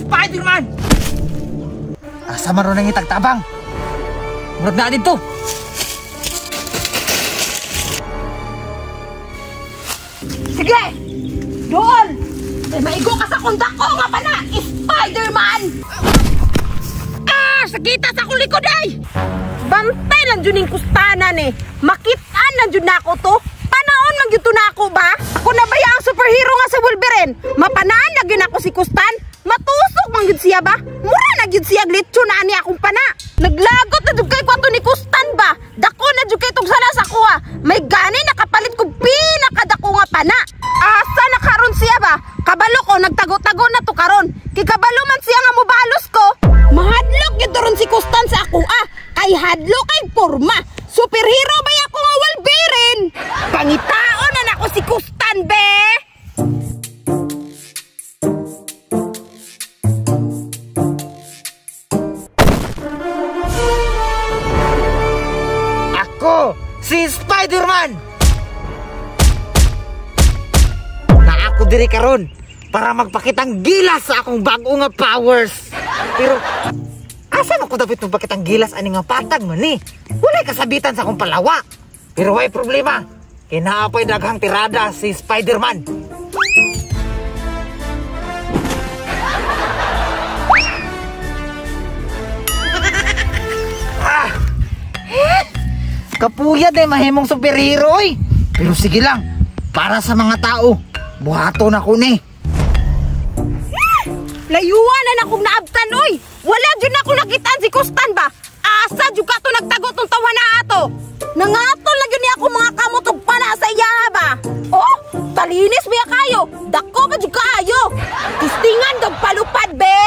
Spider-Man! Asa man ron nangitag tabang? Murag na dito. Sige! Doon! May maigo ka sa kondak ko nga pa na! Spider-Man! Ah! Sakita sa akong likod ay! Bantay lang dyan yung kustanan eh! Makitaan lang dyan na ako to! Panaon man dyan to na ako ba? Ako na ba ang superhero nga sa Wolverine? Mapanaan na dyan ako si Kustan? Matusok man dyan siya ba? Mura na dyan siya glitcho na ani akong pana! Naglagot na dyan kay kwato ni Kustan ba? Dako na dyan kay itong sala sa kuha! May gani nakapalit ko pinakadako nga pana! Asa na karon siya ba? Kabalo ko, nagtago-tago na to karon. Kay kabalo man siya nga mobalos ko. Mahadlok gyud ron si Kustan sa ako ah. Kay hadlok kay porma. Superhero ba ako nga Wolverine? Pangitaon na nako si Kustan be. Ako si Spider-Man. Ako diri karon para magpakitang gilas sa akong bag-o nga powers. Pero asa man ko dapat magpakitang gilas ani nga patag man ni? Walay kasabitan sa akong palawa. Pero way problema. Kay naa pay daghang tirada si Spider-Man. Ah! Kapuya day mahimong superhero oy. Pero sige lang, para sa mga tao. Buhaton ako ni. Layuan na akong naabtan oy. Wala jud na ako nakitaan si Kustan ba? Asa jud ka to nagtago tong tawa na ato. Nangatol na jud ni ako mga kamot og pana sa iya ba? Oh, talinis biya kayo. Dako pa jud kaayo. Tistingan dog palupad be.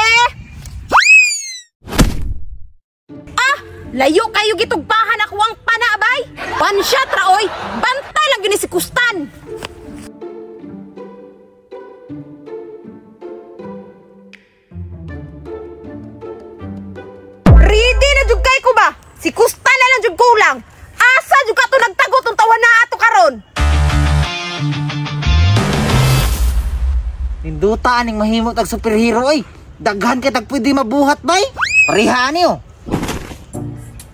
Ah, layo kayo gitugpahan ako ang pana bay. One shot ra oy. Bantay lang jud ni si Kustan. Ready na jud kay ko ba? Si Kustan na lang jud kulang. Asa jud ka to nagtago tong tawa na ato karon? Ninduta aning mahimo tag superhero oy. Daghan kay tag pwede mabuhat bay. Pareha ani oh.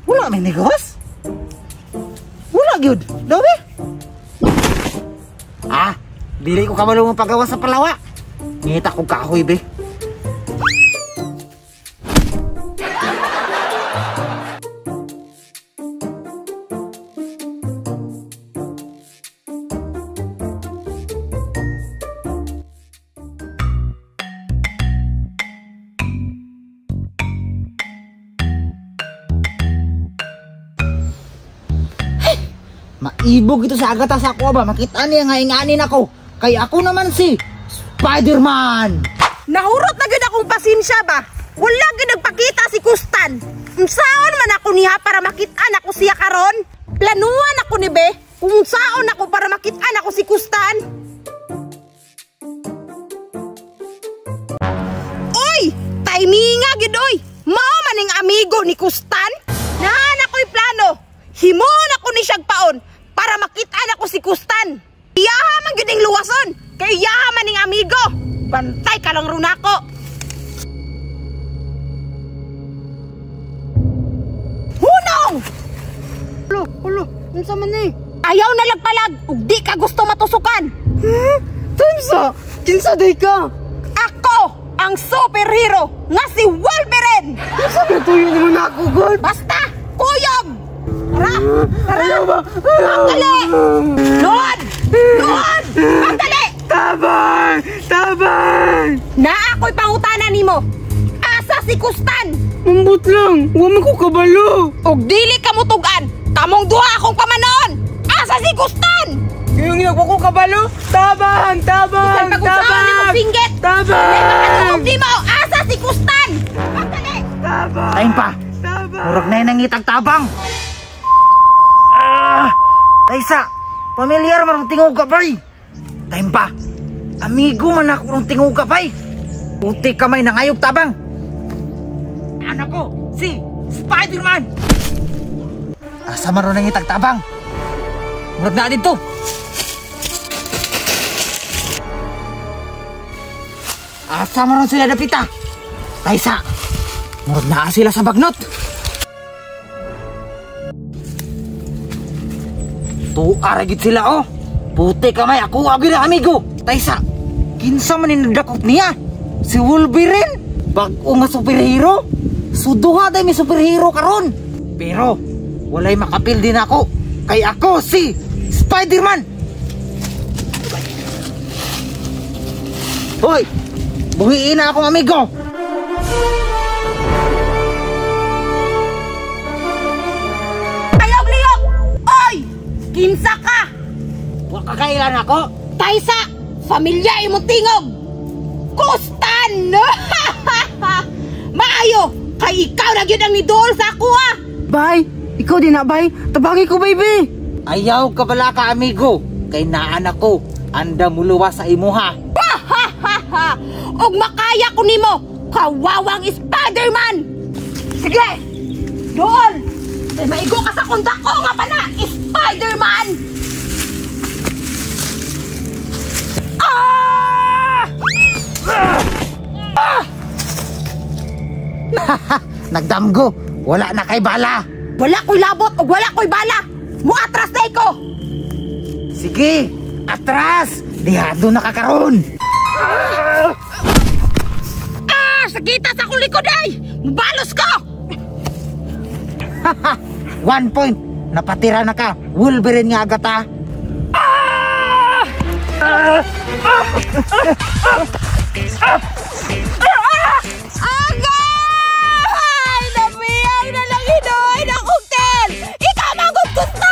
Wala may negawas. Wala gyud. Daw be. Ah, dili ko kabalo mong pagawas sa palawa. Ngita ko kahoy be. Maibog ito sa agata sa ako ba? Makita niya nga inganin ako. Kaya ako naman si Spider-Man. Nahurot na gyud akong pasensya ba? Wala gyud nagpakita si Kustan. Unsaon man ako niya para makita nako siya karon? Planuan ako ni be kung unsaon ako para makita nako si Kustan. Oy, timinga gyud oy. Mao man ning amigo ni Kustan. Naa ako'y plano. Himon ako ni siyag paon para makita nako si Kustan. Iyaha man gyud ning luwason kay iyaha man ning amigo. Bantay ka lang runako. Hunong! Ulo, ulo, unsa man ni? Ayaw na lagpalag ug di ka gusto matusukan. Tunsa, kinsa day ka? Ako ang superhero nga si Wolverine. Unsa ba tuyo nimo nako god? Basta kuyog. Tara! Tara! Ayaw ba? Pagdali! Luod! Luod! Pagdali! Tabang! Tabang! Na ako'y pangutana nimo. Asa si Kustan? Mambot lang! Wa man ko kabalo! Og dili ka mutugan! Kamong duha akong pamanoon! Asa si Kustan? Yung wa ko kabalo? Tabang! Tabang! Bisan pag-usahan nimo singgit! Tabang! Tabang! Di mo! Asa si Kustan? Pagdali! Tabang! Time pa! Tabang! Murag na nangitag tabang! Ah! Taysa, pamilyar man ang tingog ka, bay. Time pa. Amigo man ako ng tingog ka, bay. Puti kamay na ngayog tabang. Anak ko, si Spider-Man. Asa man ron nangitag tabang? Murag na dito. Asa man ron sila dapita? Taysa, murag naa sila sa bagnot. Tuara ra gid sila oh. Puti kamay ako agi na amigo. Taysa, kinsa man ni nagdakop niya? Si Wolverine? Bag-o nga superhero? Suduha day mi superhero karon. Pero walay makapil din ako. Kay ako si Spider-Man. Hoy, buhiin na akong amigo. Ayaw liyok! Oy! Kinsa ka? Wa ka kailan ako? Taysa, familia imong tingog. Kustan! Maayo, kay ikaw na gyud ang niduol sa ako ah. Bay, ikaw din na bay. Tabagi ko baby. Ayaw ka bala ka amigo. Kay naan ako, anda muluwa sa imuha. Og makaya ko nimo, kawawang Spider-Man! Sige! Dool! Kay maigo ka sa kontak ko nga pana, Spider-Man! Ah! Nagdamgo, wala na kay bala. Wala ko'y labot og wala ko'y bala! Muatras na iko! Sige, atras! Dihado na ka karon. Ah! Sakita sa akong likod ay! Mubalos ko! 1 point. Napatira na ka. Wolverine nga agata. Agay! Nabiyang na lang hinoy ng hotel! Ikaw magod gusto!